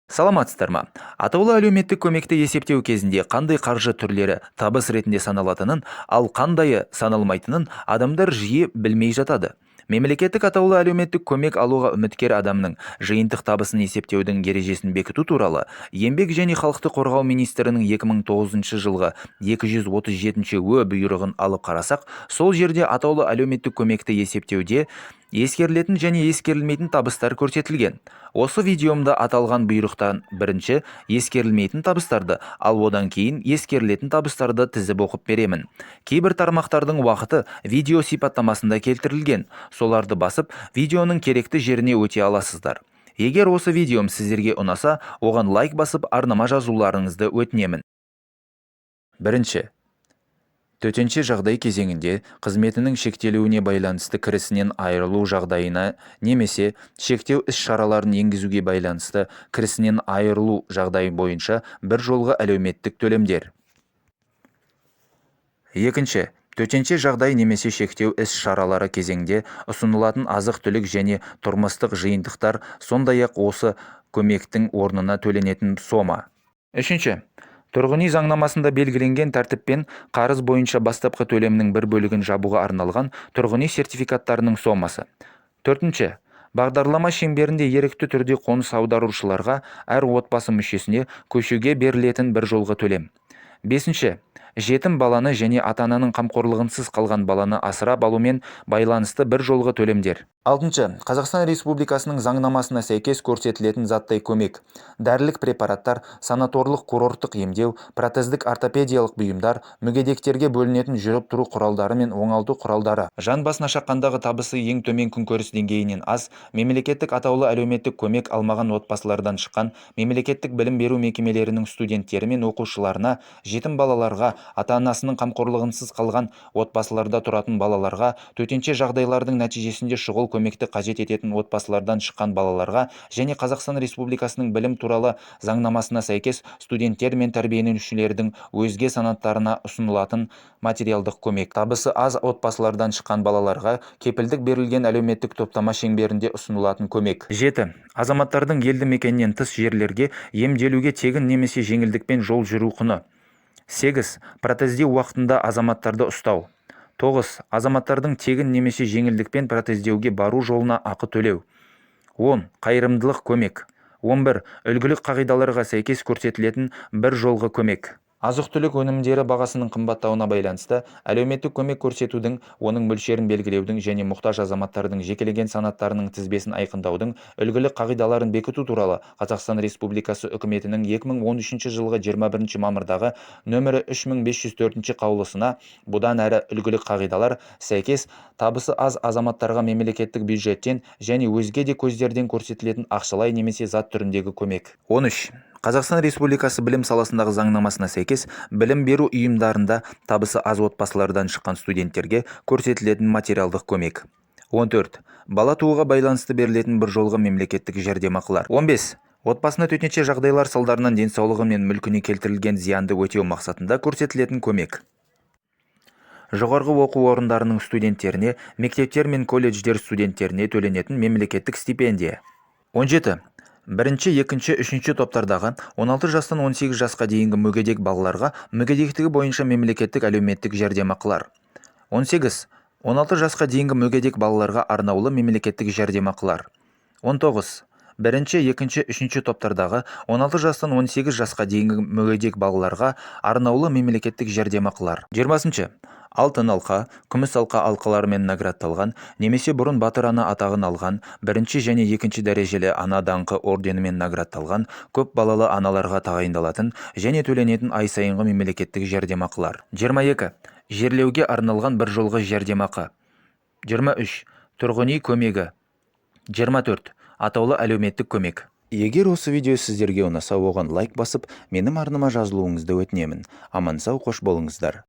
Саламатсыздар ма? Атаулы әлеуметтік көмекті есептеу кезінде қандай қаржы түрлері табыс ретінде саналатынын, ал қандайы саналмайтынын адамдар жиі білмей жатады. Мемлекеттік атаулы әлеуметтік көмек алуға үміткер адамның жиынтық табысын есептеудің ережесін бекіту туралы Еңбек және халықты қорғау министрінің 2009 жылғы 237 Ө бұйрығын алып қарасақ, сол жерде атаулы әлеуметтік көмекті есептеуде ескерілетін және ескерілмейтін табыстар көрсетілген. Осы видеомда аталған бұйрықтан бірінші ескерілмейтін табыстарды, ал одан кейін ескерілетін табыстарды тізіп оқып беремін. Кейбір тармақтардың уақыты видео сипаттамасында келтірілген. Соларды басып, видеоның керекті жеріне өте аласыздар. Егер осы видеом сіздерге ұнаса, оған лайк басып, арнама жазуларыңызды өтінемін. Бірінші. Төтенше жағдай кезеңінде қызметінің шектелуіне байланысты кірісінен айырылу жағдайына немесе шектеу іс-шараларын енгізуге байланысты кірісінен айырылу жағдайы бойынша бір жолғы әлеуметтік төлемдер. Екінші. Төтенше жағдай немесе шектеу іс-шаралары кезеңде ұсынылатын азық-түлік және тұрмыстық жиынтықтар, сондай-ақ осы көмектің орнына төленетін сома. Үшінші. Тұрғын үй заңнамасында белгіленген тәртіппен қарыз бойынша бастапқы төлемнің бір бөлігін жабуға арналған тұрғын үй сертификаттарының сомасы. Төртінші. Бағдарлама шеңберінде ерікті түрде қоныс аударушыларға әр отбасы мүшесіне көшуге берілетін бір жолғы төлем. Бесінші. Жетім баланы және ата-ананың қамқорлығынсыз қалған баланы асырап алумен байланысты бір жолғы төлемдер. Алтыншы. Қазақстан Республикасының заңнамасына сәйкес көрсетілетін заттай көмек. Дәрілік препараттар, санаторлық-курорттық емдеу, протездік-ортопедиялық бұйымдар, мүгедектерге бөлінетін жүріп-тұру құралдары мен оңалту құралдары. Жан басына шаққандағы табысы ең төмен күнкөріс деңгейінен аз, мемлекеттік атаулы әлеуметтік көмек алмаған отбасылардан шыққан мемлекеттік білім беру мекемелерінің студенттері мен оқушыларына, жетім балаларға, ата-анасының қамқорлығынсыз қалған отбасыларда тұратын балаларға, төтенше жағдайлардың нәтижесінде шұғыл көмекті қажет ететін отбасылардан шыққан балаларға және Қазақстан Республикасының білім туралы заңнамасына сәйкес студенттер мен тәрбиеленушілердің өзге санаттарына ұсынылатын материалдық көмек. Табысы аз отбасылардан шыққан балаларға кепілдік берілген әлеуметтік топтама шеңберінде ұсынылатын көмек. Жеті. Азаматтардың елді мекеннен тыс жерлерге емделуге тегін немесе жеңілдікпен жол жүру құны. 8. Протездеу уақытында азаматтарды ұстау. 9. Азаматтардың тегін немесе жеңілдікпен протездеуге бару жолына ақы төлеу. 10. Қайырымдылық көмек. 11. Үлгілік қағидаларға сәйкес көрсетілетін бір жолғы көмек. Азық-түлік өнімдері бағасының қымбаттауына байланысты әлеуметтік көмек көрсетудің, оның мөлшерін белгілеудің және мұқтаж азаматтардың жекелеген санаттарының тізбесін айқындаудың үлгілік қағидаларын бекіту туралы Қазақстан Республикасы Үкіметінің 2013 жылғы 21 мамырдағы нөмірі 3504 қаулысына, бұдан әрі үлгілік қағидалар, сәйкес табысы аз азаматтарға мемлекеттік бюджеттен және өзге де көздерден көрсетілетін ақшалай немесе зат түріндегі көмек. 13. Қазақстан Республикасы білім саласындағы заңнамасына сәйкес білім беру ұйымдарында табысы аз отбасылардан шыққан студенттерге көрсетілетін материалдық көмек. 14. Бала тууға байланысты берілетін бір жолғы мемлекеттік жәрдемақылар. 15. Отбасына төтенше жағдайлар салдарынан денсаулығы мен мүлкіне келтірілген зиянды өтеу мақсатында көрсетілетін көмек. Жоғарғы оқу орындарының студенттеріне, мектептер мен колледждер студенттеріне төленетін мемлекеттік стипендия. 17. Бірінші, екінші, үшінші топтардағы 16 жастан 18 жасқа дейінгі мүгедек балаларға мүгедектігі бойынша мемлекеттік әлеуметтік жәрдемақылар. 18. 16 жасқа дейінгі мүгедек балаларға арнаулы мемлекеттік жәрдемақылар. 19. Бірінші, екінші, үшінші топтардағы 16 жастан 18 жасқа дейінгі мүгедек балаларға арнаулы мемлекеттік жәрдемақылар. 20. Алтын алқа, күміс алқа алқаларымен наградталған немесе бұрын Батыр ана атағын алған, бірінші және екінші дәрежелі Ана даңқы орденімен наградталған көп балалы аналарға тағайындалатын және төленетін ай сайынғы мемлекеттік жәрдемақылар. 22. Жерлеуге арналған бір жолғы жәрдемақы. 23. Тұрғын үй көмегі. 24. Атаулы әлеуметтік көмек. Егер осы видео сіздерге ұнаса, оған лайк басып, менің арнама жазылуыңызды өтінемін. Аман-сау, қош болыңыздар.